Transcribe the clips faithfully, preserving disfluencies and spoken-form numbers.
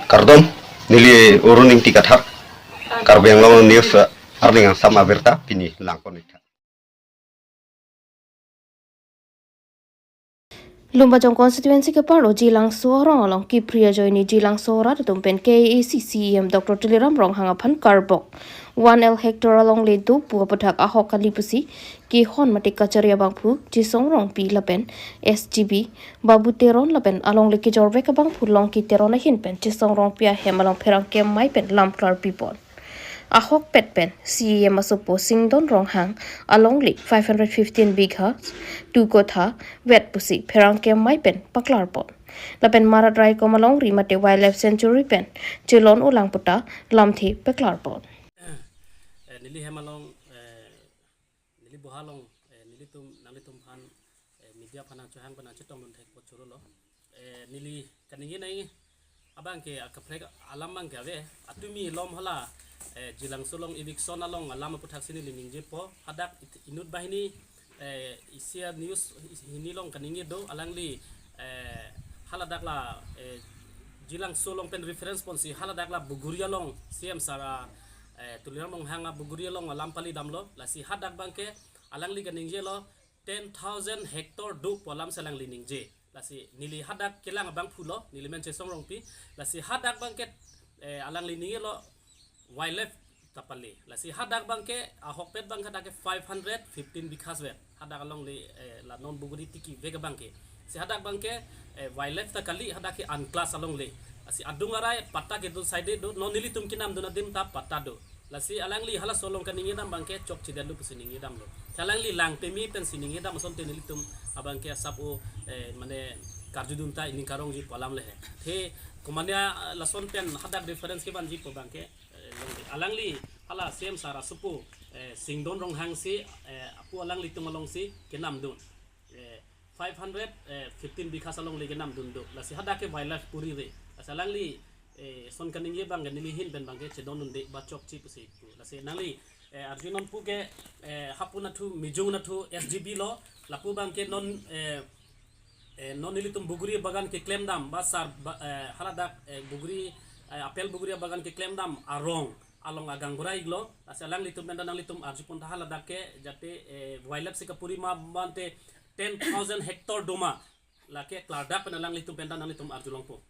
Kardom, neli Arun Ingti Kathar, Karbi Anglong News, eh, arni angsam abirta pini langpon-ik tha. Lumbajong constituency keparlo Jilangso arong along kipri ajoine Jilangso arat atum pen K A A C C E M Doctor Tuliram Ronghang aphan karbok. One L hectare alongle do pu aputhak ahok kali pusi kehon mate kachari abangphu Chisong Rongpi lapen S G B Babu Teron lapen alongle kejorvek abangphu Longki Teron ahin pen Chisong Rongpi ahem along pherangke amei pen lam klarpipon. Ahokpet pen C E M asopo Singdon Ronghang alongle five hundred fifteen bigha, two kotha vet pusi pherangke amei pen paklarpon. Lapen Marat Raikom alongri mate Wildlife Sanctuary pen chelon-o lang puta lamthe paklarpon. Eh, neli hem along, eh, neli boha along, eh, nelitum, nanglitum aphan, eh, media aphan nangchohang pen nangchetongdun thekpo chorolo. Eh, neli kaningje nai abangke akaprek alam abangke ave, atumi lom hala, eh, Jilangso along eviction along alam aputhak si neli ningjepo, hadak it-, inut banghini, eh, isi a-news hini along kaningje do, alangli, eh, haladak la, eh, Jilangso along pen reference ponsi haladak la Buguri along C E M sir a, eh, Tuliram Ronghang a Buguri along alam palidamlo, lasi hadak abangke alangli kaningjelo, ten thousand hectare do pu alam si alangli ningje. Lasi neli hadak kelang abangphulo, neli men Chisong Rongpi. Lasi hadak abangke, eh, alangli ningjelo wildlife ta pale. Lasi hadak abangke ahokpet abangke hadak ke five hundred fifteen bighas vet. Hadak alongle, eh, la non Buguri tikivek abangke. Si hadak abangke, eh, wildlife ta kali, hadak ke unclass alongle. Lasi adung arai patta kedo side do, non nelitum kenamdun adim ta patta do. Lasi alangli halaso along kaningjedam abangke chokchedetlo pusi ningjedamlo. Alangli lang peme pensi ningjedam asonte nelitum abangke asap o, eh, mane karjudun ta ining karongji pu alam le he. The komania, eh, lason pen hadak reference kevanji pu abangke, eh, alangli hala C E M sir asopo, eh, Singdon Ronghang si, eh, apu alanglitum alongsi kenamdun. Eh, five hundred, eh, fifteen bighas alongle kenamdun do. Lasi hadak ke wildlife puri re. Lasi alangli, eh, son kaningje abangke neli ahin pen abangke chedondunde ba chokche pusi pu. Lasi nangli, eh, arjunonpo ke, eh, hapu nathu, Mijung nathu, S G B lo, lapu abangke non, eh, eh, non nelitum Buguri bagan keklemdam, ba sar, ba, eh, haladak, eh, Buguri, eh, apple Buguri bagan keklemdam arong along agang bura iglo, lasi alanglitum pen ta nanglitum arjupon tha haladak ke jate, eh, wildlife si kapuri ma mante ten thousand hectare do ma, lake klardak pen alanglitum pen ta nanglitum arjulongpo.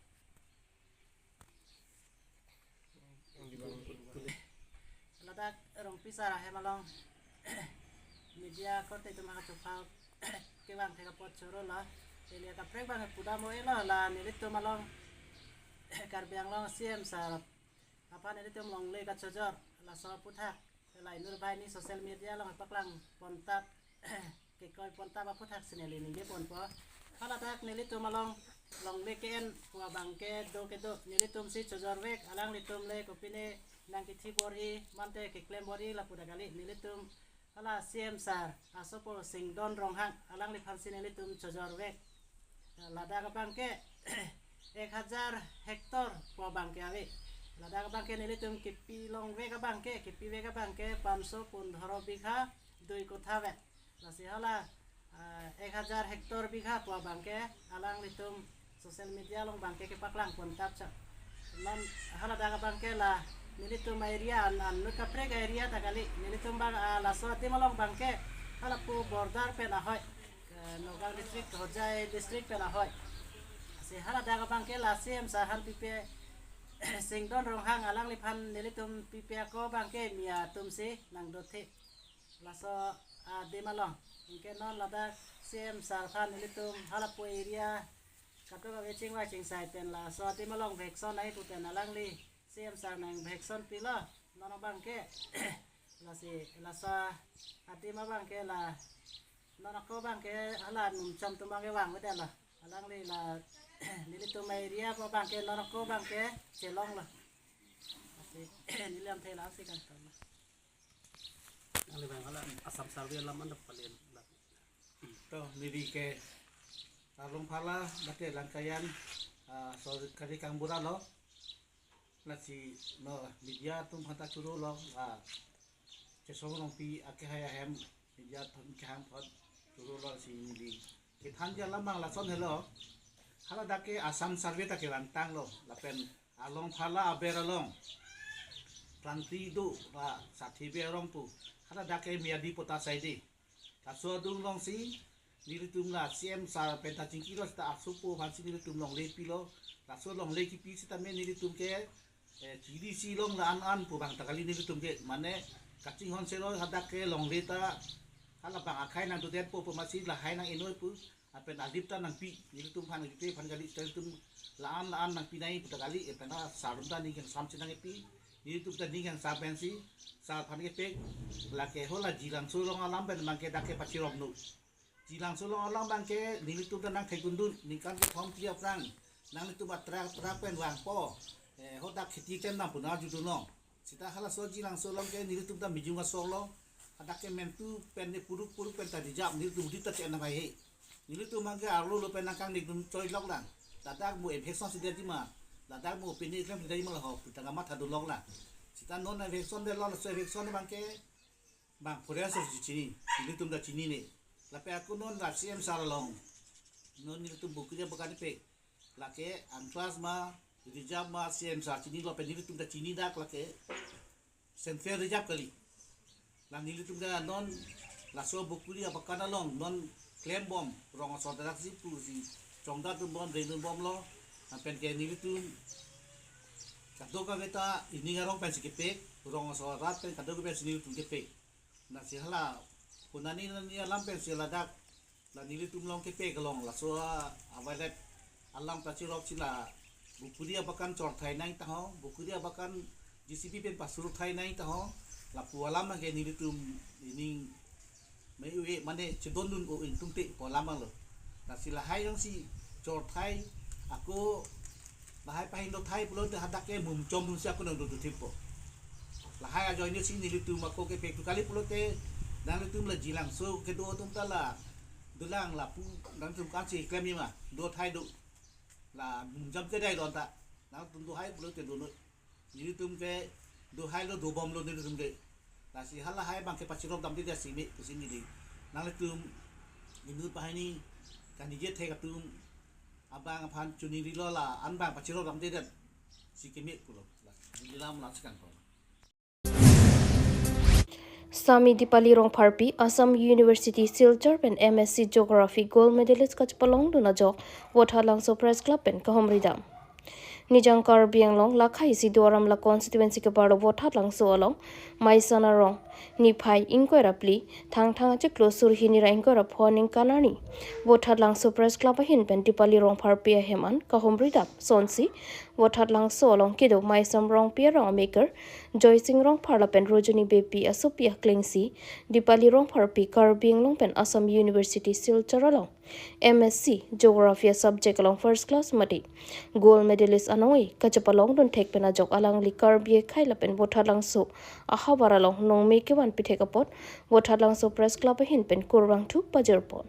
Ladak Rongpi sir ahem along media korte atum ha kachophak kevang thek apot chorolo. Neli akaprek abang pudam o-elo, la nelitum along Karbi Anglong C E M sir aphan nelitum longle kachojor, laso aputhak la inut banghini social media along paklang pontap, kekoi pontap aputhak si neli ningjeponpo. Haladak nelitum along longle ke-en pu abangke do kedo, nelitum si chojorvek, alanglitum le kopine nangkithi bor-i mante keklem bor-i lapu ta kali, nelitum hala C E M sir asopo Singdon Ronghang alangliphan si nelitum chojorvek. Ladak abangke ek hajar hectare pu abangke ave. Ladak abangke nelitum kipilongvek abangke, kipivek abangke panso pundhoro bigha dui kotha vet. Lasi hala, ah, ek hajar hectare bigha pu abangke alanglitum social media along abangke kepaklang pontap cha. Non haladak abangke la nelitum area an, an inut kaprek area ta kali, nelitum abang, ah, laso adim along abangke halapu border pen ahoi, eh, Nagaon district, Hojai district pen ahoi. Si haladak abangke la C E M sir aphan pipe Singdon Ronghang alangliphan nelitum pipe ako abangke Miya atum si nangdothe. Laso adim along. Anke non ladak C E M sir aphan nelitum halapu area kadokave chingvai chingsai pen laso adim along vekson nai pu pen alangli C E M sir nangvekson pilo. Non abangke lasi laso adim abangke la non ako abangke hala num chom atum abangke vangvedetlo. Alangli la nelitum area pu abangke non ako abangke chelonglo. Lasi neli lamthe la si kangtonlo. Alangli abang hala Assam Survey alam anta palen. To, neli ke Arlong Phala, mate Langkayan, ah, sorkari kangbura lo. Lasi non media atum aphanta chorolo, ah, Chisong Rongpi akehai ahem media atum kehang apot chorolo si neli kethanji alam abang lason helo. Haladak ke Assam Survey ta kevangtanglo, lapen Along phala aber along. Prangti do ba sathi be arong pu. Hala dak ke Miyadi pota saide. Laso adung alongsi nelitum la C M sir pen ta chingkilo seta asopo aphansi nelitum longle pilo. Laso longle kipi sitame nelitum ke, eh, G D C along la an an pu bang ta kali nelitum ke. Mane kachinghon sero hadak ke longle ta hala bang akhai nangdodetpo pu masi lahai nang-enoi pu. Lapen alip ta nangpi, nelitum aphan nangpi aphan kali, nelitum la-an la-an nangpi nai pu ta kali, lapen ta sir atum ta ning kangsam si nangpi, nelitum ta ning kangsam pensi, sir aphan kepek, lake hala Jilangso along alam pen abang ke dak ke pachiromlo. Jilangso along alam abang ke, nelitum ta nangthekdundun, ningkan kethom phli aphrang, nanglitum atrak atrak pen vangpo, eh, hadak kheti klem nang pu nang arjudunlong. Seta halaso Jilangso along ke nelitum ta mijung asoklo. Hadak ke mentu pen ne puruk puruk pen ta rijap nelitum rit ta chena bai he. Nelitum abang ke arlo lo pen nangkangdingdun choilok lang. Ladak mo eviction si deti ma. Ladak mo pini klem deti ma laho. Pu ta kamatha dunlok lang. Seta non eviction detlo, laso eviction abang ke bang forest si chini. Nelitum ta chinine. Lapen ako non la C M sir along. Non nelitum Bokuri abakan pek. Lake Ancras ma, reserve ma, C M sir chinilo pen nelitum ta chinidak lake Central Reserve kali. La nelitum ke non laso Bokuri abakan along non klembom rong asor dadak si pusi chongdadunbom, rengdunbomlo. Lapen ke nelitum kadokave ta ening arong pensi kepek, rong asor rat pen kadokave pensi nelitum kepek. Lasi hala punani nani alam pensi ladak la nelitum along kepek along laso a-, awailep alam pachirok si la Bokuri abakan chorthai nai taho, Bokuri abakan J C B pen pasurthai nai taho, lapu alam ke nelitum ening me-ue mane chedondun o ingtungte pu alam lo. Lasi lahai jongsi chorthai ako lahai pahingdothai pulote hadak ke mumchomdunsi ako nangdodothippo. Lahai ajoine si nelitum ako kepek tu kali pulote nanglitum la Jilangso kedo atum ta la dolang lapu nangtum kansi klem ma dothai do. La mumjam kedai don ta. Nangtum dohai pulote donon. Nelitum ke dohailo dobomlo nelitum ke. Lasi halahai abang ke pachirok damde dasi me pusi neli. Nanglitum inut banghini kaningje thek atum abang aphan chuningrilo la an abang pachirok damde dan si keme pulo. Lasi neli lam lang sekan pulo. Sami Dipali Rongpharpi, Assam University, Silchar pen M S C Geography Gold Medalist kachepalongdun ajok Vothatlangso Press Club pen kahumridam. Nijang Karbi Anglong lakha isi Duar Amla constituency keparlo Vothatlangso along Maisan arong niphai ingkoi ra phli, Thangthang achiklo suri hini ra ingkoi ra pho ningkan arni Vothatlangso Press Club ahin pen Dipali Rongpharpi ahem an kahumridam asonsi Vothatlangso along kedo Maisan Rongpi arong ameker Joysing Rongphar lapen Rojoni Beypi asopi aklengsi Dipali Rongpharpi Karbi Anglong pen Assam University Silchar along M S C Geography subject along first class mate gold medalist anong-e kachepalongdun thek pen ajok alangli Karbi akhei lapen Vothatlangso ahavar along nongme kevanpi thek apot Vothatlangso Press Club ahin pen kurvangthu pajirpon.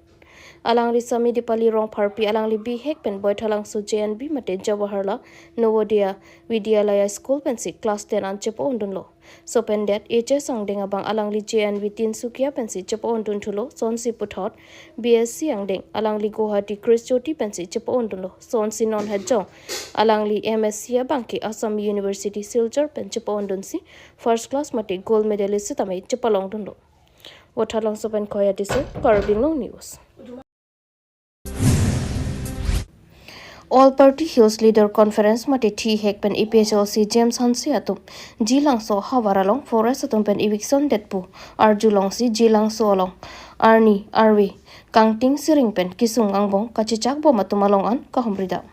Alangli Sami Dipali Rongpharpi alangli bihek pen Vothatlangso J N V mate Jawaharlal Navodaya Vidyalaya School pensi class ten an chepa-ondunlo. Laso pen det H S angdeng abang alangli J N V Tinsukia pensi chepa-ondunthulo, sonsi puthot B S C angdeng alangli Guwahati Krish Jyoti pensi chepa-ondunlo, sonsi non hajong alangli M S C abang ke Assam University Silchar pen chepa-ondunsi first class mate gold medalist sitame chepalongdunlo. Vothatlangso pen Khoya Tisso, Karbi Anglong News. All Party Hills Leader Conference mate thihek pen A P H L C James Hanse atum Jilangso ahavar along forest atum pen eviction det pu arjulongsi Jilangso along arni arve kangting siring pen kisung angbong kachechakbom atum along an kahumridam.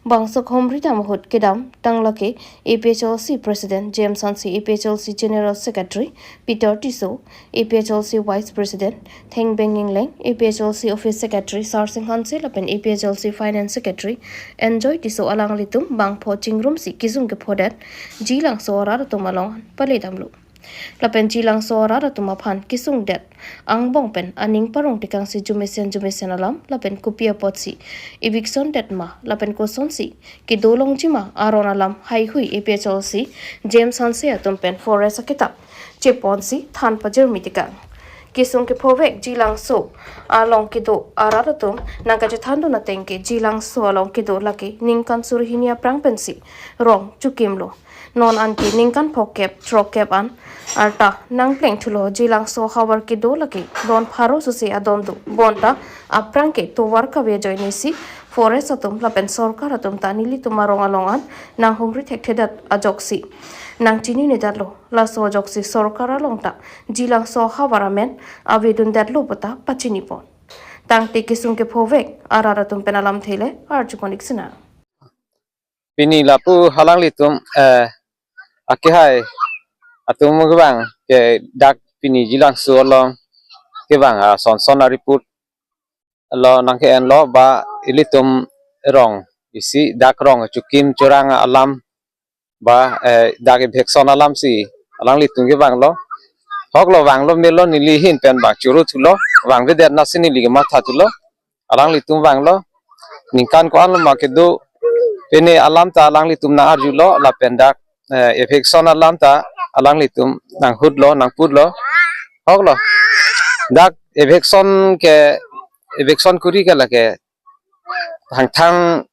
Bangso kahumridam ahut kedamtang lake A P H L C President James Hanse, A P H L C General Secretary Peter Tisso, A P H L C Vice President Thengbeng Engleng, A P H L C Office Secretary Sarsing Hanse lapen A P H L C Finance Secretary Enjoy Tisso alanglitum bangpho chingrumsi kisung kephodet Jilangso arat atum along paledamlo. Lapen Jilangso arat atum aphan kisungdet angbong pen aning parong tekangsi jumesen jumesen alam lapen kopi apotsi eviction det ma lapen kosonsi kedolongji ma aron alam haihui A P H L C James Hanse atum pen forest akitap cheponsi than pajirmi tekang. Kesung kephovek Jilangso along kedo arat atum nangkachethan dun ateng ke Jilangso along kedo lake ningkan suri hini aphrang pensi rong chokimlo. Non anke ningkan phokep throkep an arta nangpleng thulo. Jilangso havar kedo lake don pharo suse adon do. Bonta aphrang ke tovar kave ajoine si forest atum lapen sorkar atum ta nelitum arong along an nanghumri thekthedet ajoksi nangchinine detlo. Laso ajoksi sorkar along ta Jilangso havar amen avedun detlo puta pachinipon. Tangte kesung kephovek arat atum pen alamthe le arjupon ik sinang. Pini lapu alanglitum, eh, akehai atum kevang ke dak pini Jilangso along kevang ason son a-report lo nangke-enlo ba ilitum rong isi dak rong chokim chorang alam ba, eh, dak eviction alam si alanglitum kevanglo. Hoklo vanglo melo neli ahin pen bang choro thulo. Vangvedet nasi neli kematha thulo. Alanglitum vanglo. Ningkan ko-an lo ma kedo. Pine alam ta alanglitum nang-arjulo lapen dak, eh, eviction alam ta alanglitum nanghutlo, nangputlo. Hoklo. Dak eviction ke, eviction kuri ke lake Thangthang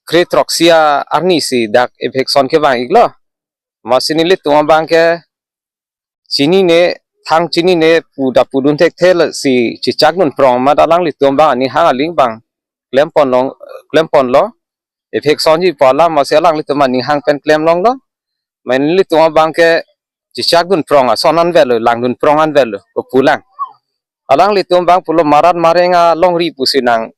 kre throksi arni si dak eviction kevang iklo. Masi nelitum abang ke chinine, thang chinine pu ta pudun thekthe si chechak dun prong amat alanglitum abang aning hang aling abang klempon long, klemponlo. Eviction ji pu alam masi alanglitum aning hang pen klem longlo. Mane nelitum abang ke chechak dun prong ason an avelo, lang dun prong an avelo, ko pulang. Alanglitum abang pulo marat mareng alongri pusi nang,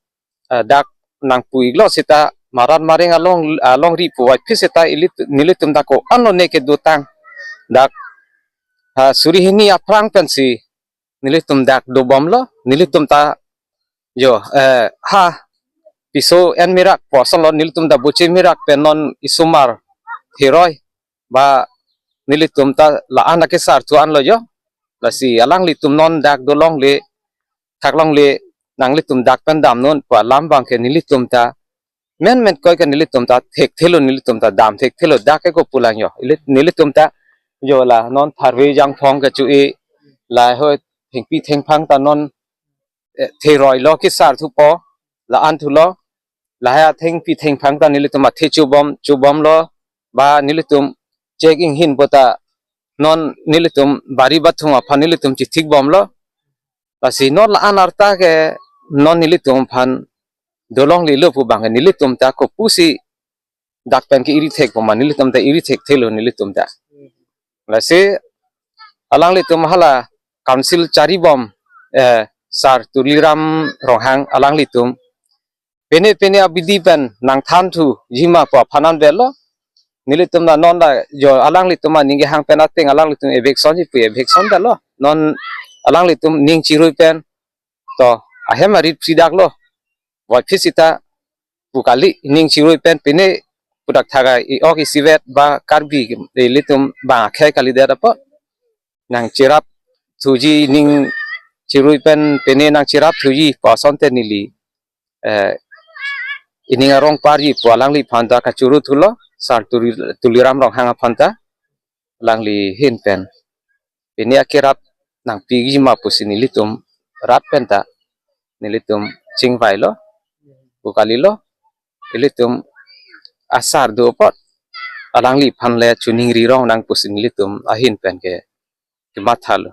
eh, dak nangpu iklo seta marat mareng along, alongri pu vai phi seta ili, nelitum dak ko-an lone kedotang. Dak, ha, suri hini aphrang pensi nelitum dak dobomlo, nelitum ta jo, eh, ha, piso en mirak pu ason lo, nelitum ta boche mirak pen non isomar theroi ba nelitum ta la-an akesar thu anlo jo. Lasi alanglitum non dak dolongle, thaklongle, nanglitum dak pen damnon pu alam abang ke nelitum ta menmen koi ke nelitum ta thekthelo, nelitum ta dam thekthelo, dak ke ko pulang jo. Ili, nelitum ta jo la non tharve jangphong kecho-e, lahei thengpi thengphang ta non, eh, theroilo, kesar thupo, la-an thulo. Lahei athengpi thengphang ta nelitum athe chobom, chobomlo, ba nelitum chek inghin puta non nelitum bari bathung aphan nelitum chithikbomlo. Lasi non la-an arta ke non nelitum aphan dolonglelo pu abang ke nelitum ta kopusi dak pen ke-iri thekpo ma, nelitum ta iri thekthelo nelitum ta. Lasi alanglitum hala council charibom, eh, Sar Tuliram Ronghang alanglitum pine pine abidi pen nangthan thuji ma pu aphan an avelo. Nelitum ta non ta jo alanglitum aning kehang pen ateng alanglitum eviction ji pu eviction detlo. Non alanglitum ning chirui pen to ahem arit psidaklo. Vai phi seta pu kali, ning chirui pen pine pudak thaga i-ok isivet ba Karbi ilitum bang akhei kalidet apot nangcherap thuji, ning chirui pen pine nangcherap thuji pu asonte neli, eh, ining arong parji pu alangliphan ta kachoro thulo, Sar Tuli, Tuliram Ronghang aphan ta alangli ahin pen pine akerap nangpiji ma pusi nelitum rat pen ta nelitum chingvailo, pu kalilo, ilitum asar do apot alangliphan le choningri rong nang pusi nelitum ahin pen ke kemathalo.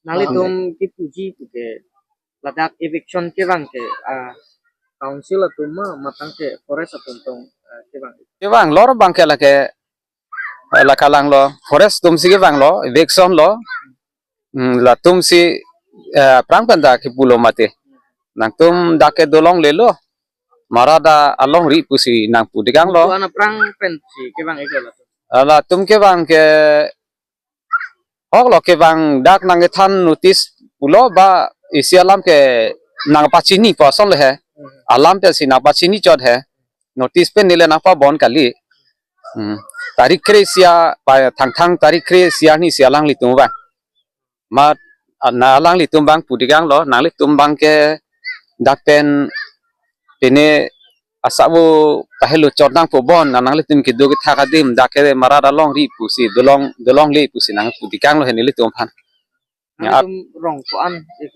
Nanglitum kipuji pu ke ladak eviction kevang ke, ah, council atum ma, matang ke forest atum tong, ah, kevang? Kevanglo abang ke lake, eh, la kalanglo, forest atum si kevanglo, eviction lo. Hmm, latum si, eh, aphrang pen ta kipulo mati. Nangtum dak ke dolonglelo. Marat alongri pusi nangpu dikanglo. Pu-an aphrang pensi kevang iklo latum? Ah, latum kevang ke hoklo, kevang dak nangkethan notice pulo ba isi alam ke nangpachini pu ason le he. Alam pensi nangpachini chot he. Notice pen neli nangpabon kali. Hmm. Tarik kre-isi a, pa, Thangthang tarik kre-isi arni si alanglitum vang. Mat, ah, na alanglitum abang pu dikanglo, nanglitum abang ke dak pen pine asabo kahelo chot nangpabon, na nanglitum kedo kethak adim dak ke marat alongri pusi dolong, dolongle pusi nangpu dikanglo he nelitum aphan. Ya, anitum rong ko-an ik?